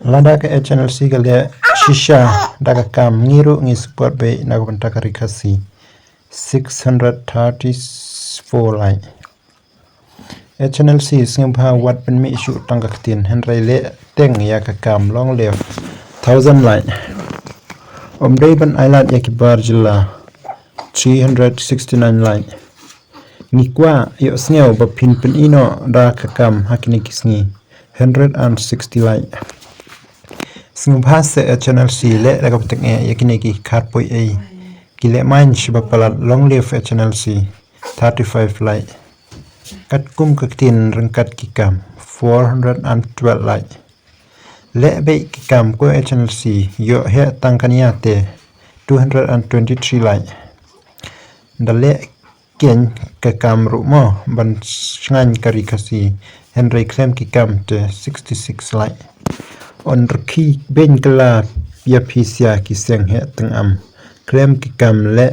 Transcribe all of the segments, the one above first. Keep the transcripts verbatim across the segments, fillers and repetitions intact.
Lada ka H N L C ka leh shisha da ka kam, ngi ruh ngi support beit na ka bynta ka Ri Khasi. Six hundred thirty-four like. H N L C sngewbha wat pynmih shuh tang ka ktien, hynrei leh teng ïa ka kam, long live. Thousand like. Ym dei ban ailad ïa ki bar jylla. Three hundred sixty-nine like. Ngi kwah ïohsngew ba phin pyni noh da ka kam ha kine ki sngi. Hundred and sixty like. Sngewbha seh H N L C, leh da ka bteng eh ïa kine ki kharpoi ei. Ki leh main shi ba palat, long live H N L C. Thirty-five like. Katkum ka ktien ryngkat ki kam. Four hundred and twelve like. Leh beit ki kam ko H N L C, ïoh heh tang kane te. Two hundred and twenty-three like. Da leh keiñ ka kam ruh mo ban shngaiñ ka Ri Khasi, hynrei khlem ki kam te. Sixty-six like. Yn rkhie beiñ kylla ïa phi sha ki seng heh tyngam. Khlem ki kam leh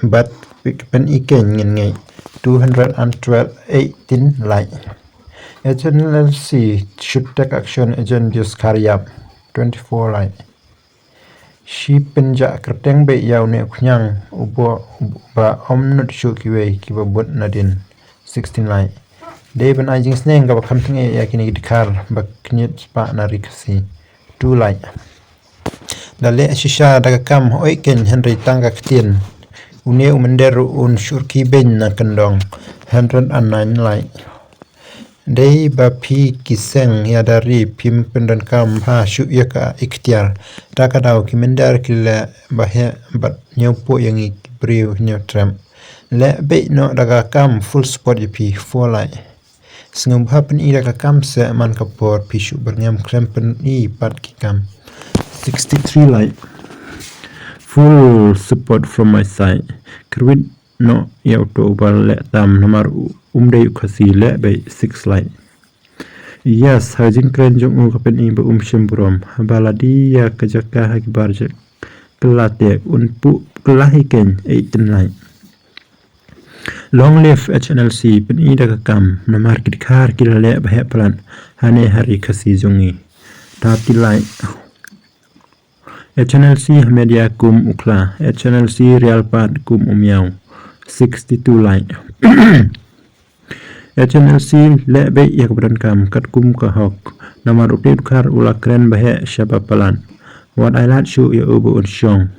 bad phi pyni keiñ ngin ngeit. Two hundred and twelve, eighteen like. H N L C should take action against this khariap. Twenty-four like. Shi pynjah kyrteng beit ïa une u khñiang u bok ba ym nud shuh kiwei kiba bud nadien. Sixteen like. Dei ban ai jingsneng kaba kham tyngeh ïa kine ki dkhar ba khñiot spah na Ri Khasi. Two like. Da leh shisha da ka kam, hooid keiñ, hynrei tang ka ktien. Une u mynder ruh un shu rkhie beiñ na kyndong. Hundred and nine like. Dei ba phi ki seng ïada ri phim pyndonkam bha shuh ïa ka iktiar. Da ka daw ki mynder ki leh ba heh bad ñiewpoh ïa ngi ki briew ñiewtrep. Leh beit noh da ka kam, full support ïa phi. Four like. Sngewbha pyni da ka kam seh man ka por, phi shu byrngem khlem pyni pat ki kam. Sixty-three like. Full support from my side. Kyrwit noh ïa uto uba leh tam namar u-, um dei u Khasi. Leh beit. Six like. Yes, ha jingkren jong u ka pyni ba um shym burom. Haba la die ïa ka jaka ha ki bar jaka kylla te un puh kylla hi keiñ. Eighteen like. Long live H N L C, pyni da ka kam namar ki dkhar ki la leh ba heh palat hane ha Ri Khasi jong ngi. Thirty like. H N L C ha media kum u khla, H N L C rial pat kum u miaw. Sixty-two like. H N L C leh beit ïa kaba donkam katkum ka hok. Namar u tei u dkhar u la kren ba heh sha ba palat. Wat ailad shuh ïa u ba un shong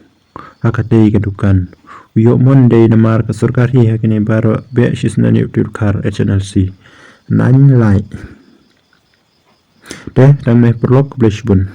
ha katei ka dukan. U ïoh mon dei namar ka sorkar hi ha kine baroh. Beh shisnem ïa u tei u dkhar. H N L C. Nine like. Te tang ne paralok, khublei shibun.